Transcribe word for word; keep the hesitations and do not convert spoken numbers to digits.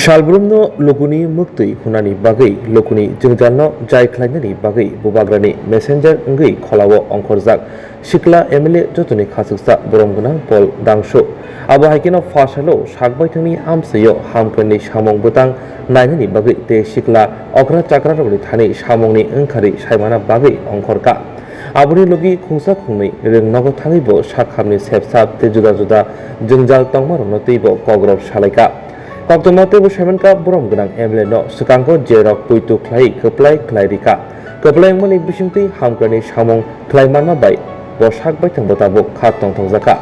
Salbrumno lukuni mwktwi hunani bagwi, lukuni jwngjalno jai khlainani bagwi bubagrani messenger wngwi kholao ongkhorjak sikla M L A jotoni khachuksa borom gwnang Paul Dangsu. Abo hai kheno phasailo sakbaithangni amchaio hamkranni samung bwtang nainani bagwi tei sikla okra chakrarokni thani samungni wngkharwi saimana bagwi ongkhorkha. Aboni logi khungsa khungnwi rwng nogo thangwibo sakhamni sepsap tei juda juda jwngjal tongmarokno teibo kokrok salaikha. Koktwma teibo saimankha borom gwnang M L A no swkango je rok poito khlai kwplai khlai rikha. Kwplai wngmani bisingtwi hamkranni samung khlai manma bai bo sakbaithangbo tabuk kha tongthokjakha.